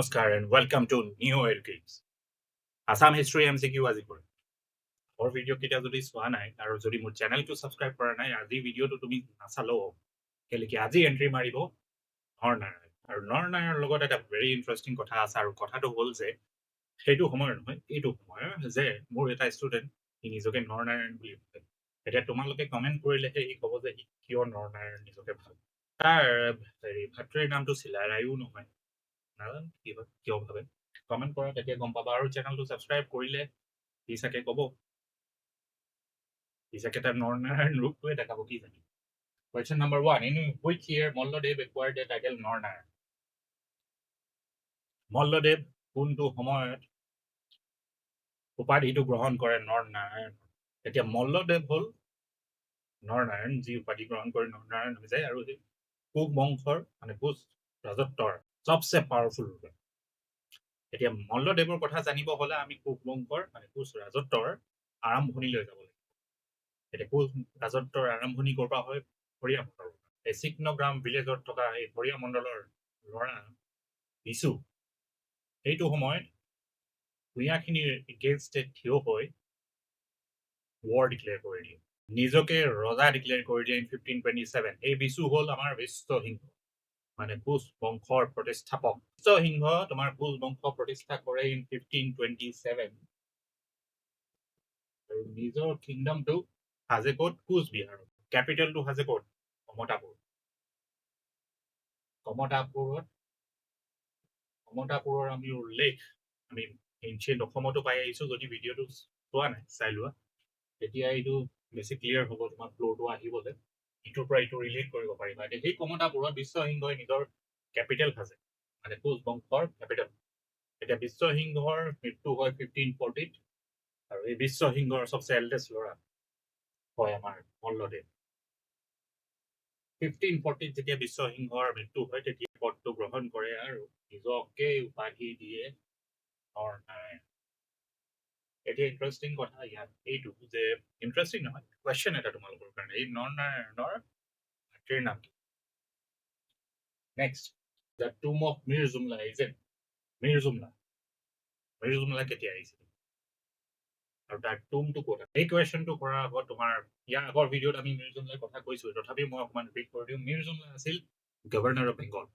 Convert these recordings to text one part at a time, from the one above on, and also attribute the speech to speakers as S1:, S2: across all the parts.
S1: নমস্কাৰ and welcome to New Educates. Assam history MCQ আজি কৰিম। আগৰ ভিডিঅ' কেইটা যদি চোৱা নাই আৰু যদি মোৰ চেনেলটো ছাবস্ক্ৰাইব কৰা নাই, আজি ভিডিঅ'টো তুমি নাচালেও হ'ব। কেলেকি আজি এণ্ট্ৰি মাৰিব নৰনাৰায়ণ আৰু নৰনাৰায়ণৰ লগত এটা ভেৰি ইণ্টাৰেষ্টিং কথা আছে। আৰু কথাটো হ'ল যে সেইটো সময়ৰ নহয়, এইটো সময়ৰ যে মোৰ এটা ষ্টুডেণ্ট, সি নিজকে নৰনাৰায়ণ বুলি ভাবে। এতিয়া তোমালোকে কমেণ্ট কৰিলেহে সি ক'ব যে সি কিয় নৰনাৰায়ণ নিজকে ভাবে। তাৰ হেৰি ভাতৃৰ নামটো চিলাৰায়ো নহয়। নাজানো কি হয়, কিয় ভাবে। কমেণ্ট কৰা, তেতিয়া গম পাবা। আৰু চেনেলটো ছাবস্ক্ৰাইব কৰিলে সি চাগে ক'ব, সি চাগে তাৰ নৰনাৰায়ণ ৰূপটোৱে দেখাব, কি জানি। Question number one. In which year Malladev acquired the title Narnarayan? Malladev কোনটো সময়ত উপাধিটো গ্ৰহণ কৰে নৰনাৰায়ণ? এতিয়া মল্লদেৱ হ'ল নৰনাৰায়ণ, যি উপাধি গ্ৰহণ কৰি নৰনাৰায়ণ হৈ যায় আৰু সেই কোচ বংশৰ, মানে কোচ ৰাজত্বৰ চবচে পাৱাৰফুল ৰুলাৰ। এতিয়া মল্লদেৱৰ কথা জানিব হ'লে আমি কোচ বংশৰ, মানে কোচ ৰাজত্বৰ আৰম্ভণিলৈ যাব লাগিব। এতিয়া কোচ ৰাজত্বৰ আৰম্ভণি ক'ৰ পৰা হয়? ভৰিয়া মণ্ডলৰ। এই চিকনগ্ৰাম ভিলেজত থকা এই ভৰিয়া মণ্ডলৰ ল'ৰা বিচু সেইটো সময়ত ভূঞাখিনিৰ এগেইনষ্টে থিয় হৈ ৱাৰ ডিক্লেয়াৰ কৰি দিয়ে, নিজকে ৰজা ডিক্লেয়াৰ কৰি দিয়ে ইন 1527। এই বিচু হ'ল আমাৰ বিশ্বসিংহ, মানে কোচ বংশৰ প্ৰতিষ্ঠাপক। বিশ্বসিংহ তোমাৰ কোচ বংশ প্ৰতিষ্ঠা কৰে ইন 1527 আৰু নিজৰ কিংডমটো সাজে ক'ত? কোচবিহাৰত। কেপিটেলটো সাজে ক'ত? কমতাপুৰ। কমতাপুৰত, কমতাপুৰৰ আমি উল্লেখ আমি এনচিয়েণ্ট অসমতো পাই আহিছো। যদি ভিডিঅ'টো চোৱা নাই, চাই লোৱা, তেতিয়া এইটো বেছি ক্লিয়াৰ হ'ব তোমাৰ, ফ্ল'টো আহিবলৈ, ইটোৰ পৰা ইটো ৰিলেট কৰিব পাৰিবা। এতিয়া সেই কমতাপুৰত বিশ্বসিংহই নিজৰ কেপিটেল সাজে, মানে কোচ বংশৰ কেপিটেল। এতিয়া বিশ্বসিংহৰ মৃত্যু হয় 1540ত আৰু এই বিশ্বসিংহৰ চবচে এল্ডেষ্ট ল'ৰা হয় আমাৰ মল্লদেৱ। 1540ত যেতিয়া বিশ্বসিংহৰ মৃত্যু হয়, তেতিয়া পদটো গ্ৰহণ কৰে আৰু নিজকে উপাধি দিয়ে নৰনাৰায়ণ। এতিয়া ইণ্টাৰেষ্টিং কথা ইয়াত এইটো যে, ইণ্টাৰেষ্টিং নহয়, কুৱেশ্যন এটা তোমালোকৰ কাৰণে, এই নৰনাৰায়ণৰ ভাতৃৰ নাম কি? Next, the tomb of Mir Jumla is in Mir Jumla. Mir Jumla কেতিয়া আহিছিল আৰু তাৰ টুমটো ক'ত আছে? এই কুৱেশ্যনটো কৰাৰ আগত তোমাৰ ইয়াৰ আগৰ ভিডিঅ'ত আমি মীৰ জুমলাৰ কথা কৈছো, তথাপিও মই অকণমান ৰিপিট কৰি দিওঁ। মীৰ জুমলা আছিল governor of Bengal.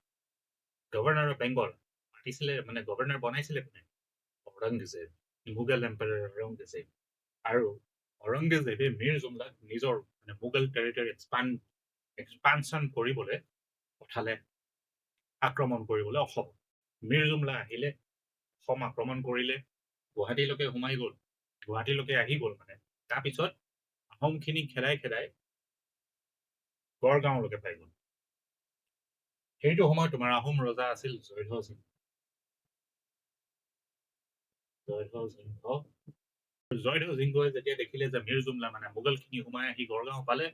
S1: Governor of Bengal পাতিছিলে, মানে গভৰ্ণৰ বনাইছিলে কোনে? ঔৰংগজেব, মোগল এম্পায়াৰ ঔৰংগজেব। আৰু ঔৰংগজেবে মীৰ জুমলাক নিজৰ মানে মোগল টেৰিটৰী এক্সপানশ্যন কৰিবলৈ পঠালে, আক্ৰমণ কৰিবলৈ অসম। মীৰ জুমলা আহিলে, অসম আক্ৰমণ কৰিলে, গুৱাহাটীলৈকে সোমাই গ'ল, গুৱাহাটীলৈকে আহি গ'ল। মানে তাৰপিছত আহোমখিনি খেদাই খেদাই গড়গাঁৱলৈকে পাই গ'ল। সেইটো সময়ত তোমাৰ আহোম ৰজা আছিল জয়ধ্বজ সিংহ। জয়ধ্বজ সিংহ। জয়ধ্বজ সিংহই যেতিয়া দেখিলে যে মীৰ জুমলা, মানে মোগলখিনি সোমাই আহি গড়গাঁও পালে,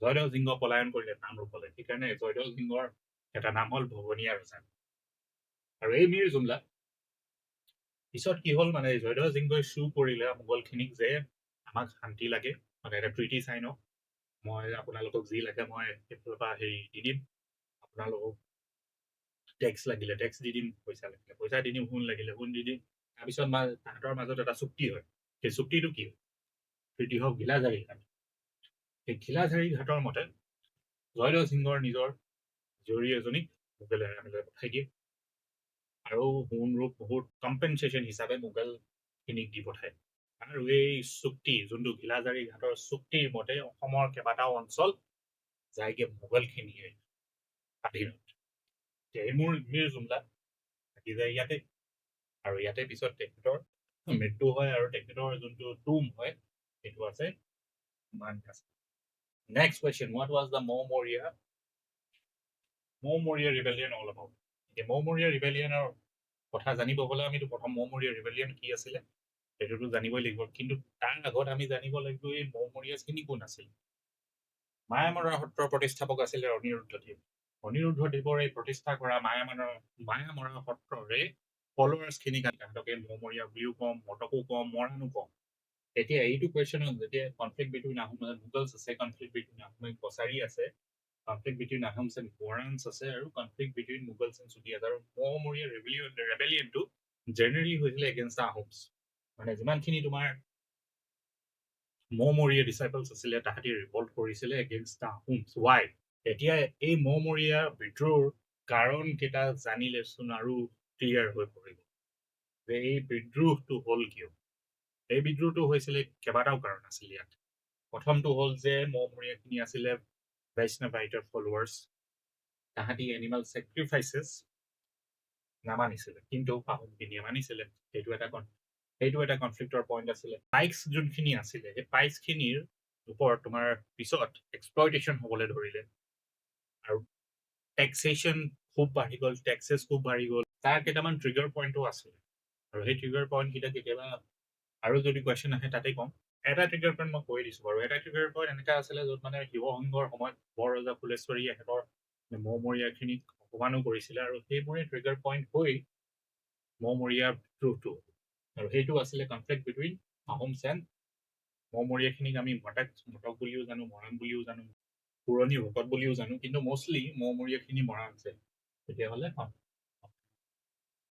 S1: জয়ধ্বজ সিংহ পলায়ন কৰিলে নামৰূপলৈ। সেইকাৰণে জয়ধ্বজ সিংহৰ এটা নাম হ'ল ভগনীয়া ৰজা। আৰু এই মীৰ জুমলা পিছত কি হ'ল, মানে জয়ধ্বজ সিংহই চু কৰিলে মোগলখিনিক যে আমাক শান্তি লাগে, মানে এটা ট্ৰিটি চাইন হওক, মই আপোনালোকক যি লাগে মই সেইফালৰ পৰা হেৰি দি দিম, আপোনালোকক টেক্স লাগিলে টেক্স দি দিম, পইচা লাগিলে পইচা দি দিম, সোণ লাগিলে সোণ দি দিম। তাৰপিছত তাহাঁতৰ মাজত এটা চুক্তি হয়। সেই চুক্তিটো কি হয়? ট্ৰিটি অফ ঘিলাঝাৰী ঘাট। সেই ঘিলাঝাৰী ঘাটৰ মতে জয়ধ্বজ সিংহৰ নিজৰ জীয়ৰী এজনীক মোগলে পঠাই দিয়ে আৰু সোণ ৰূপ বহুত কম্পেনচেশ্যন হিচাপে মোগলখিনিক দি পঠায়। আৰু এই চুক্তি, যোনটো ঘিলাঝাৰী ঘাটৰ চুক্তিৰ মতে অসমৰ কেইবাটাও অঞ্চল যায়গে মোগলখিনিয়ে অধীনত। এই মোৰ মীৰ জুমলা থাকি যায় ইয়াতে আৰু ইয়াতে পিছত তেখেতৰ মৃত্যু হয় আৰু তেখেতৰ যোনটো টুম হয়, সেইটো আছে মানকাচা। Next question, what was the Moamoria rebellion all about? এতিয়া মৌমৰীয়া ৰিবেলিয়নৰ কথা জানিব হ'লে আমিতো প্ৰথম মৌমৰীয়া ৰিবেলিয়ন কি আছিলে সেইটোতো জানিবই লাগিব। কিন্তু তাৰ আগত আমি জানিব লাগিব এই মৌমৰীয়াখিনি কোন আছিল। মায়ামৰা সত্ৰৰ প্ৰতিষ্ঠাপক আছিলে অনিৰুদ্ধ দেৱ। অনিৰুদ্ধ দেৱৰ এই প্ৰতিষ্ঠা কৰা মায়ামৰা সত্ৰৰে ফলোৱাৰ্ছখিনিক তাহাঁতকে মৌমৰীয়া বুলিও কওঁ, মটকো কওঁ, মৰাণো কওঁ। এতিয়া এইটো কুৱেশ্যনত যেতিয়া কনফ্লিক্ট বিটুইন আহোম মোগলছ আছে, কনফ্লিক্ট বিটুইন আহোম কছাৰী আছে। Conflict between Ahoms and Morans আছে আৰু কনফ্লিক্ট বিটুইন মুগলছ এণ্ড চুটিয়াজ। আৰু মমৰীয়া ৰেবেলিয়নটো জেনেৰেলি হৈছিলে এগেইনষ্ট the Ahoms. মানে যিমানখিনি তোমাৰ মমৰীয়া ডিচাইপলছ আছিলে, তাহাঁতি ৰিভল্ট কৰিছিলে এগেইনষ্ট the Ahoms. Y? এতিয়া এই মমৰীয়া বিদ্ৰোহৰ কাৰণ কেইটা জানিলেচোন আৰু ক্লিয়াৰ হৈ পৰিব যে এই বিদ্ৰোহটো হ'ল কিয়। এই বিদ্ৰোহটো হৈছিলে, কেইবাটাও কাৰণ আছিল ইয়াত। প্ৰথমটো হ'ল যে মমৰীয়াখিনি আছিলে বৈষ্ণৱাইটৰ ফলোৱাৰ্ছ। তাহাঁতি এনিমেল চেক্ৰিফাইচেছ নামানিছিলে, কিন্তু আহোমখিনিয়ে মানিছিলে। সেইটো এটা কনফ্লিক্টৰ পইণ্ট আছিলে। পাইক্স যোনখিনি আছিলে, সেই পাইক্সখিনিৰ ওপৰত তোমাৰ পিছত এক্সপ্লইটেশ্যন হ'বলৈ ধৰিলে আৰু টেক্সেশ্যন খুব বাঢ়ি গ'ল, টেক্সেছ খুব বাঢ়ি গ'ল। তাৰ কেইটামান ট্ৰিগাৰ পইণ্টো আছিলে আৰু সেই ট্ৰিগাৰ পইণ্ট কেইটা কেতিয়াবা আৰু যদি কুৱেশ্যন আহে, তাতেই ক'ম। এটা ট্ৰিগাৰ পইণ্ট মই কৈ দিছোঁ বাৰু। এটা ট্ৰিগাৰ পইণ্ট এনেকুৱা আছিলে য'ত মানে শিৱসিংহৰ সময়ত বৰ ৰজা ফুলেশ্বৰী এহেঁতৰ মৌমৰীয়াখিনিক অপমানো কৰিছিলে আৰু সেইবোৰে ট্ৰিগাৰ পইণ্ট হৈ মৌমৰীয়া বিদ্ৰোহটো। আৰু সেইটো আছিলে কনফ্লিক্ট বিটুইন আহোমছ এণ্ড মৌমৰীয়াখিনিক আমি মটক মটক বুলিও জানো, মৰাণ বুলিও জানো, পুৰণি ভকত বুলিও জানো, কিন্তু মষ্টলি মৌমৰীয়াখিনি মৰাণ আছে তেতিয়াহ'লে।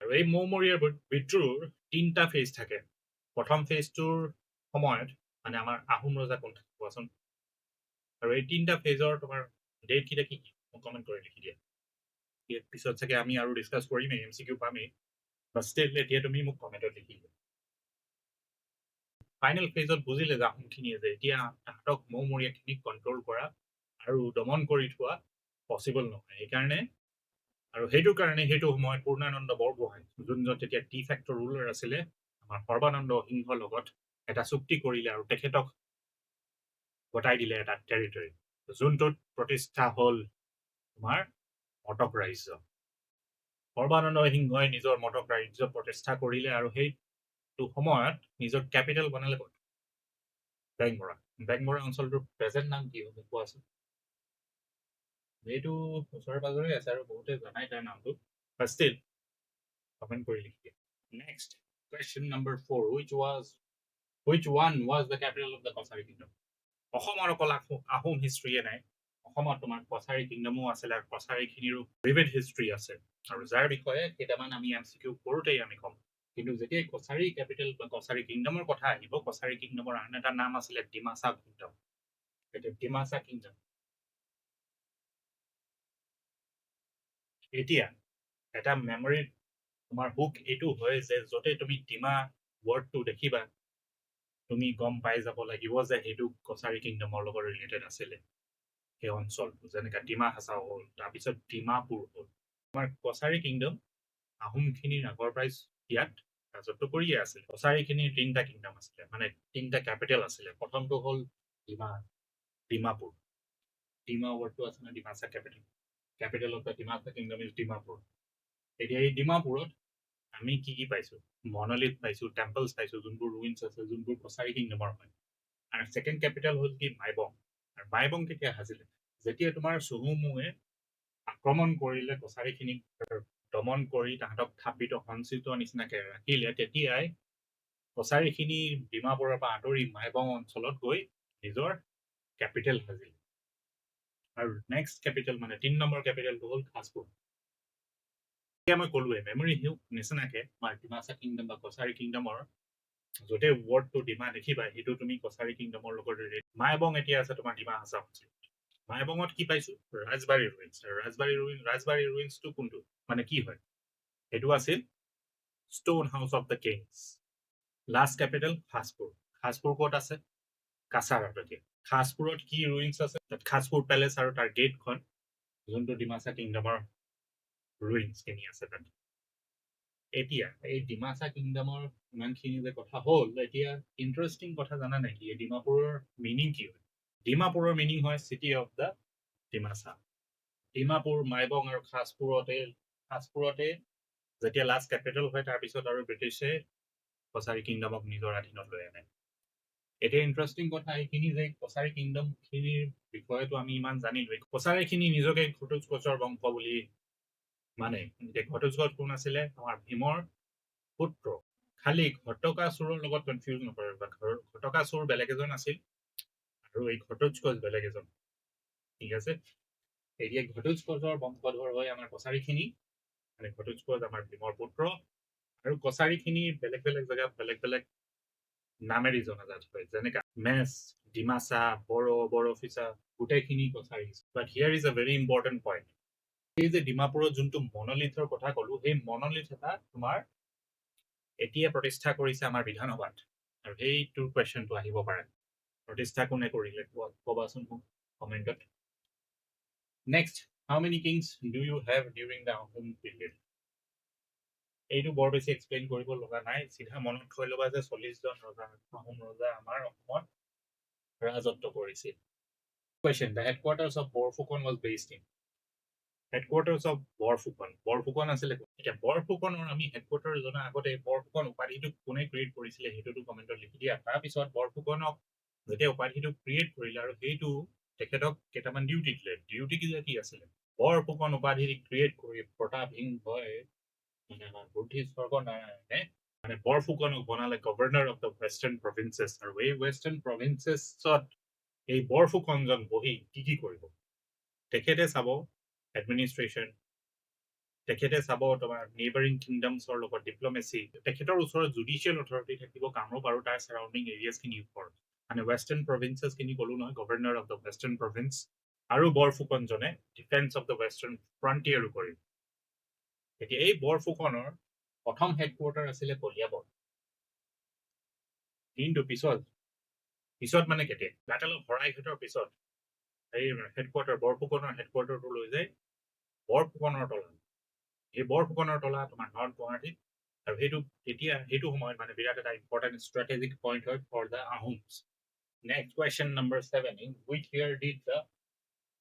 S1: আৰু এই মৌমৰীয়াৰ বিদ্ৰোহৰ তিনিটা ফেজ থাকে। প্ৰথম ফেজটোৰ সময়ত মানে আমাৰ আহোম ৰজা কোন থাকে, কোৱাচোন? আৰু এই তিনিটা ফেজৰ তোমাৰ ডেট কেইটা কি কি, মোক কমেণ্ট কৰি লিখি দিয়া। পিছত চাগে আমি আৰু ডিছকাছ কৰিমেই, এমচিকিউ পামেই, বা ষ্টিল এতিয়া তুমি মোক কমেণ্টত লিখি দিয়া। ফাইনেল ফেজত বুজিলে যে আহোমখিনিয়ে যে এতিয়া তাহাঁতক মৌমৰীয়াখিনিক কণ্ট্ৰল কৰা আৰু দমন কৰি থোৱা পচিবল নহয়। সেইকাৰণে আৰু সেইটো কাৰণে সেইটো সময়ত পূৰ্ণানন্দ বৰগোহাঁই, যোনজন তেতিয়া ডি ফেক্টো ৰুলাৰ আছিলে, আমাৰ সৰ্বানন্দ সিংহৰ লগত এটা চুক্তি কৰিলে আৰু তেখেতক গতাই দিলে এটা টেৰিটৰী, যোনটোত প্ৰতিষ্ঠা হ'ল তোমাৰ মটক ৰাজ্য। সৰ্বানন্দ সিংহই নিজৰ মটক ৰাজ্য প্ৰতিষ্ঠা কৰিলে আৰু সেইটো সময়ত নিজৰ কেপিটেল বনালে ক'ত? বেংমৰা। বেংমৰা অঞ্চলটোৰ প্ৰেজেণ্ট নাম কি হ'ব, কোৱাচোন? এইটো ওচৰে পাজৰে আছে আৰু বহুতে জানাই তাৰ নামটো। ষ্টিল কমেণ্ট কৰি লিখি দিয়া। Next question number 4: which one was the capital of the Kachari Kingdom? অসমৰ অকল আহোম হিষ্ট্ৰীয়ে নাই, অসমত তোমাৰ কছাৰী কিংডমো আছিলে আৰু কছাৰীখিনিৰো ভিভিড হিষ্ট্ৰী আছে আৰু যাৰ বিষয়ে কেইটামান আমি এমচিকিউ কৰোঁতেই আমি ক'ম। কিন্তু যেতিয়াই কছাৰী কেপিটেল বা কছাৰী কিংডমৰ কথা আহিব, কছাৰী কিংডমৰ আন এটা নাম আছিলে ডিমাচা কিংডম। এতিয়া ডিমাচা কিংডম, এতিয়া এটা মেমৰি তোমাৰ হুক এইটো হয় যে য'তে তুমি ডিমা ৱৰ্ডটো দেখিবা, তুমি গম পাই যাব লাগিব যে সেইটো কছাৰী কিংডমৰ লগত ৰিলেটেড আছিলে সেই অঞ্চলটো। যেনেকা ডিমা হাছাও হ'ল, তাৰপিছত ডিমাপুৰ হ'ল। আমাৰ কছাৰী কিংডম আহোমখিনিৰ আগৰ পৰাই ইয়াত ৰাজত্ব কৰিয়ে আছিল। কছাৰীখিনিৰ তিনিটা কিংডম আছিলে, মানে তিনিটা কেপিটেল আছিলে। প্ৰথমটো হ'ল ডিমাপুৰ। ডিমা ৱৰ্ডটো আছে ন, Dimasa capital. Capital of the Dimasa Kingdom is Dimapur. এতিয়া এই ডিমাপুৰত আমি কি কি পাইছো? মনলিথ পাইছো, টেম্পলছ পাইছো, যোনবোৰ ৰুইনছ আছে, যোনবোৰ কছাৰী কিংডমৰ হয়। আৰু ছেকেণ্ড কেপিটেল হ'ল কি? মাইবং। আৰু মাইবং কেতিয়া সাজিলে? যেতিয়া তোমাৰ চুহুংমুঙে আক্ৰমণ কৰিলে, কছাৰীখিনিক দমন কৰি তাহাঁতক থাপিত সঞ্চিত নিচিনাকে ৰাখিলে, তেতিয়াই কছাৰীখিনি ডিমাপুৰৰ পৰা আঁতৰি মাইবং অঞ্চলত গৈ নিজৰ কেপিটেল সাজিলে। আৰু নেক্সট কেপিটেল, মানে 3 নম্বৰ কেপিটেলটো হ'ল খাজপুৰ। এতিয়া মই ক'লোৱে, মেমৰি হুক নিচিনাকে আমাৰ ডিমাচা কিংডম বা কছাৰী কিংডমৰ য'তে ৱৰ্ডটো ডিমা দেখিবা, সেইটো তুমি কছাৰী কিংডমৰ লগত ৰিলেট। মাইবং এতিয়া আছে তোমাৰ ডিমা হাছাও অঞ্চলত। মাইবঙত কি পাইছো? ৰাজবাৰী ৰুইনছ। ৰাজবাৰী ৰুইন, ৰাজবাৰী ৰুইনছটো কোনটো, মানে কি হয়? সেইটো আছিল stone house of the kings. Last capital Khaspur. Khaspur ক'ত আছে? কাছাৰত। এতিয়া খাজপুৰত কি ৰুইনছ আছে তাত? খাজপুৰ পেলেচ আৰু তাৰ গেটখন, যোনটো ডিমাচা কিংডমৰ ৰুইনছখিনি আছে তাত। এতিয়া এই ডিমাচা কিংডমৰ ইমানখিনি যে কথা হ'ল, এতিয়া ইণ্টাৰেষ্টিং কথা জানা নেকি? এই ডিমাপুৰৰ মিনিং কি হয়? ডিমাপুৰৰ মিনিং হয় city of the Dimasa. Dimapur, Maibong আৰু খাজপুৰতে যেতিয়া লাষ্ট কেপিটেল হয়, তাৰপিছত আৰু ব্ৰিটিছে কছাৰী কিংডমক নিজৰ অধীনত লৈ আনে। এতিয়া ইণ্টাৰেষ্টিং কথা এইখিনি যে কছাৰী কিংডমখিনিৰ বিষয়েতো আমি ইমান জানিলোৱেই। কছাৰীখিনি নিজকে ঘটোৎকচৰ বংশ বুলি মানে। এতিয়া ঘটোৎকচ কোন আছিলে? আমাৰ ভীমৰ পুত্ৰ। খালি ঘটকাসুৰৰ লগত কনফিউজ নকৰিবা। ঘটকাসুৰ বেলেগ এজন আছিল আৰু এই ঘটোৎকচ বেলেগ এজন, ঠিক আছে? এতিয়া ঘটোৎকচৰ বংশধৰ হৈ আমাৰ কছাৰীখিনি, মানে ঘটোৎকচ আমাৰ ভীমৰ পুত্ৰ, আৰু কছাৰীখিনি বেলেগ বেলেগ জেগাত বেলেগ বেলেগ নামেৰি জনাজাত হয়, যেনেকে মেচ, ডিমাচা, বড়ো, বড়োফিচা, গোটেইখিনি Kachari. But here is a very important point. এই যে ডিমাপুৰত যোনটো মনলিথৰ কথা ক'লো, সেই মনলিথ এটা তোমাৰ এতিয়া প্ৰতিষ্ঠা কৰিছে আমাৰ বিধানসভাত, আৰু সেইটোৰ কুৱেশ্যনটো আহিব পাৰে, প্ৰতিষ্ঠা কোনে কৰিলে ক'বাচোন মোক কমেণ্টত। Next, how many kings do you have during the Ahom period? এইটো বৰ বেছি এক্সপ্লেইন কৰিব লগা নাই, চিধা মনত থৈ ল'বা যে 40জন ৰজা, আহোম ৰজা আমাৰ অসমত ৰাজত্ব কৰিছিল। Question, the headquarters of Borphukan was based in? Headquarters of Borphukan, Borphukan আছিলে। এতিয়া বৰফুকনৰ আমি হেডকোৱাৰ্টাৰ জনা আগতে বৰফুকন উপাধিটো কোনে ক্ৰিয়েট কৰিছিলে সেইটোতো কমেণ্টত লিখি দিয়া। তাৰপিছত বৰফুকনক যেতিয়া উপাধিটো ক্ৰিয়েট কৰিলে আৰু সেইটো তেখেতক কেইটামান ডিউটি দিলে, ডিউটি কি কি আছিলে? বৰফুকন উপাধি ক্ৰিয়েট কৰি প্ৰতাপ সিংহই, মানে আমাৰ বুদ্ধি স্বৰ্গ নাৰায়ণে মানে বৰফুকনক বনালে governor of the western provinces। আৰু এই ৱেষ্টাৰ্ণ প্ৰভিন্সেছত এই বৰফুকনজন বহি কি কি কৰিব? তেখেতে চাব এডমিনিষ্ট্ৰেশ্যন, তেখেতে চাব তোমাৰ নেইবাৰিং কিংডমছৰ লগত ডিপ্ল'মেচি, তেখেতৰ ওচৰত জুডিচিয়েল অথৰিটি থাকিব কামৰূপ আৰু তাৰ ছাৰাউণ্ডিং এৰিয়াছখিনিৰ ওপৰত, মানে ৱেষ্টাৰ্ণ প্ৰভিন্সেছখিনি ক'লো নহয়, governor of the western province। আৰু বৰফুকনজনে ডিফেন্স অফ the western ফ্ৰণ্টিয়াৰো কৰিব। এতিয়া এই বৰফুকনৰ প্ৰথম হেডকোৱাৰ্টাৰ আছিলে কলিয়াবৰ। কিন্তু পিছত মানে কেতিয়া, বেটেল অফ শৰাইঘাটৰ পিছত এই হেডকোৱাৰ্টাৰ, বৰফুকনৰ হেডকোৱাৰ্টাৰটো লৈ যায় বৰফুকনৰ তলা। এই বৰফুকনৰ তলা তোমাৰ নৰ্থ গুৱাহাটীত, আৰু সেইটো তেতিয়া সেইটো সময়ত মানে বিৰাট এটা ইম্পৰ্টেণ্ট ষ্ট্ৰেটেজিক পইণ্ট হয় for the Ahoms. Next, question number 7, in which year did the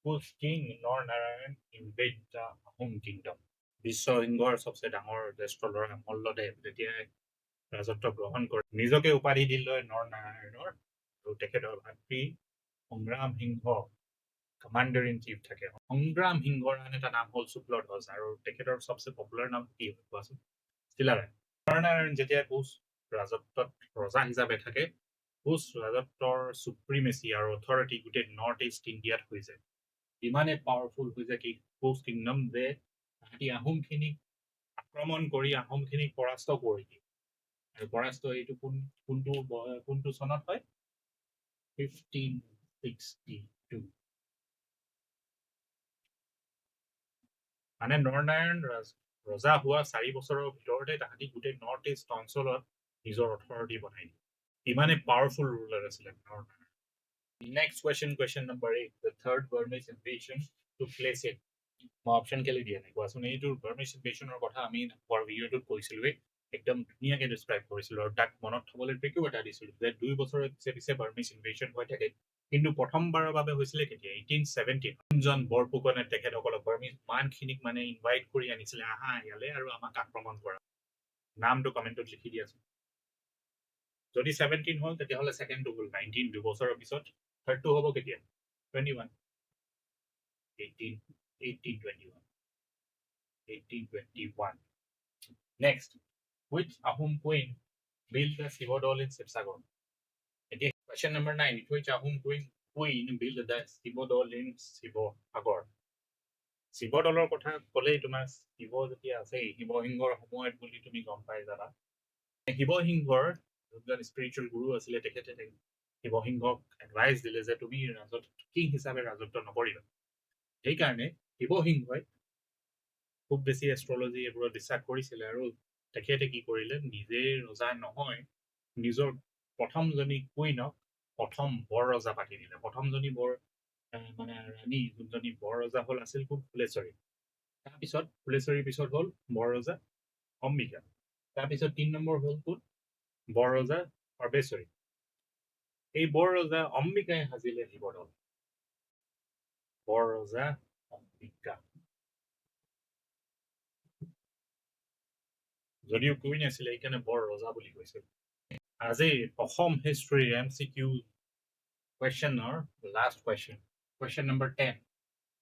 S1: Koch king Naranarayan invade the Ahom kingdom? বিশ্বসিংহৰ চবচে ডাঙৰ জ্যেষ্ঠ ল'ৰা মল্লদেৱ যেতিয়াই ৰাজত্ব গ্ৰহণ কৰে, নিজকে উপাধি দি লয় নৰনাৰায়ণৰ, আৰু তেখেতৰ ভাতৃ সংগ্ৰাম সিংহ কমাণ্ডাৰ ইন চিফ থাকে। সংগ্ৰাম সিংহৰ আন এটা নাম হ'ল শুক্লধ্বজ, আৰু তেখেতৰ চবচে পপুলাৰ নাম কি হয় কোৱাচোন? চিলাৰায়। নৰনাৰায়ণ যেতিয়া কোচ ৰাজত্বত ৰজা হিচাপে থাকে, কোচ ৰাজত্বৰ চুপ্ৰিমেচি আৰু অথৰিটি গোটেই নৰ্থ ইষ্ট ইণ্ডিয়াত হৈ যায়। ইমানেই পাৱাৰফুল হৈ যায় কি কোচ কিংডম যে তাহাঁতি আহোমখিনিক আক্ৰমণ কৰি আহোমখিনিক পৰাস্ত কৰি দিয়ে। আৰু পৰাস্ত এইটো কোনটো চনত হয়? 1562। মানে নৰনাৰায়ণ ৰজা হোৱা 4 বছৰৰ ভিতৰতে তাহাঁতি গোটেই নৰ্থ ইষ্ট অঞ্চলত নিজৰ অথৰিটি বনাই দিয়ে। ইমানেই পাৱাৰফুল ৰুলাৰ আছিলে Naranarayan. Next question, question number 8, the third Burmese invasion took place in? মই অপশ্যন কেলে দিয়া নাই কোৱাচোন? এইটো বাৰ্মিজ ইনভেশ্যনৰ কথা আমি পোৱাৰ ভিডিঅ'টোত কৈছিলোৱেই, একদম ধুনীয়াকে ডিছক্ৰাইব কৰিছিলো, আৰু তাক মনত থবলৈ ট্ৰিকো এটা দিছিলো যে 2 বছৰৰ পিছে পিছে বাৰ্মিজ ইনভেশ্যন হৈ থাকে। কিন্তু প্ৰথমবাৰৰ বাবে হৈছিলে কেতিয়া? 1817। কোনজন বৰফুকনে তেখেতসকলক, বাৰ্মিজ ইমানখিনিক মানে ইনভাইট কৰি আনিছিলে, আহা ইয়ালে আৰু আমাক আক্ৰমণ কৰা? নামটো কমেণ্টত লিখি দিয়াচোন। যদি 17 হ'ল, তেতিয়াহ'লে ছেকেণ্ডটো হ'ল 19, 2 বছৰৰ পিছত। থাৰ্ডটো হ'ব কেতিয়া? 21, 1821, 1821. Next, which Ahom queen built the Sivadol in Sibsagar? এতিয়া question number 9, which Ahom queen built the Sivadol in Sivasagar? শিৱদলৰ কথা ক'লেই তোমাৰ শিৱ যেতিয়া আছে, শিৱসিংহৰ সময়ত বুলি তুমি গম পাই যাবা। শিৱসিংহৰ যোনজন স্পিৰিচুৱেল গুৰু আছিলে, তেখেতে শিৱসিংহক এডভাইচ দিলে যে তুমি ৰাজত্ব, কিং হিচাপে ৰাজত্ব নকৰিবা। সেইকাৰণে শিৱসিংহই খুব বেছি এষ্ট্ৰলজি এইবোৰত বিশ্বাস কৰিছিলে, আৰু তেখেতে কি কৰিলে, নিজে ৰজা নহয়, নিজৰ প্ৰথমজনী কুইনক প্ৰথম বৰ ৰজা পাতি দিলে। প্ৰথমজনী বৰ মানে ৰাণী যোনজনী বৰ ৰজা হ'ল আছিল কোন? ফুলেশ্বৰী। তাৰপিছত ফুলেশ্বৰীৰ পিছত হ'ল বৰ ৰজা অম্বিকা। তাৰপিছত 3 নম্বৰ হ'ল কোন? বৰ ৰজা সৰ্বেশ্বৰী। এই বৰ ৰজা অম্বিকাই সাজিলে শিৱদৌল। বৰ ৰজা অম্বিকা যদিও কুইন আছিলে, সেইকাৰণে বৰ ৰজা বুলি কৈছিল। আজি অসম হিষ্ট্ৰীৰ এমচিকিউ কুৱেশ্যনৰ last question, question number 10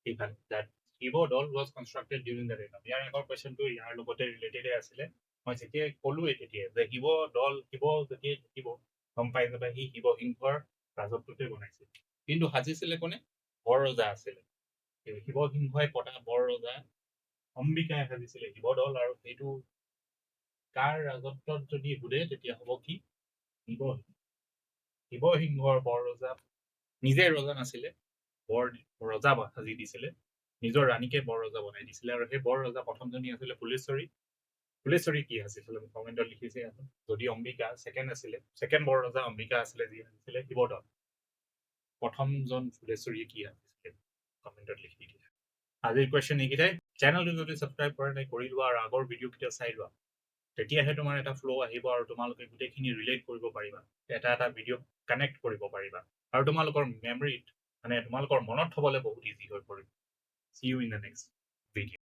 S1: এইফালে, that Sivadol was constructed during the reign of. ইয়াৰ আগৰ কুৱেশ্যনটো ইয়াৰ লগতে ৰিলেটেডে আছিলে। মই যেতিয়াই ক'লোৱেই তেতিয়াই যে শিৱ দল, শিৱ যেতিয়াই থাকিব গম পাই যাবা সি শিৱসিংহৰ ৰাজত্বতে বনাইছিল। কিন্তু সাজিছিলে কোনে? বৰ ৰজা আছিলে। শিৱসিংহই পতা বৰ ৰজা অম্বিকাই সাজিছিলে শিৱদৌল। আৰু সেইটো কাৰ ৰাজত্বত যদি সোধে, তেতিয়া হ'ব কি? শিৱসিংহ। শিৱসিংহৰ বৰ ৰজা নিজে ৰজা নাছিলে, বৰ ৰজা সাজি দিছিলে, নিজৰ ৰাণীকে বৰ ৰজা বনাই দিছিলে। আৰু সেই বৰ ৰজা প্ৰথমজনী আছিলে ফুলেশ্বৰী। ফুলেশ্বৰী কি আছিলে, কমেণ্টত লিখিছে। যদি অম্বিকা ছেকেণ্ড আছিলে, ছেকেণ্ড বৰ ৰজা অম্বিকা আছিলে যি আছিলে শিৱদৌল, প্ৰথমজন ফুলেশ্বৰীয়ে কি আছিলে, কমেণ্টত লিখি দিয়া। আজিৰ কুৱেশ্যন এইকেইটাই। চেনেলটো যদি ছাবস্ক্ৰাইব কৰা নাই, কৰি লোৱা আৰু আগৰ ভিডিঅ' কেইটা চাই লোৱা। তেতিয়াহে তোমাৰ এটা ফ্ল' আহিব আৰু তোমালোকে গোটেইখিনি ৰিলেট কৰিব পাৰিবা, এটা এটা ভিডিঅ' কানেক্ট কৰিব পাৰিবা আৰু তোমালোকৰ মেমৰিত, মানে তোমালোকৰ মনত থবলৈ বহুত ইজি হৈ পৰিব। See you in the next video.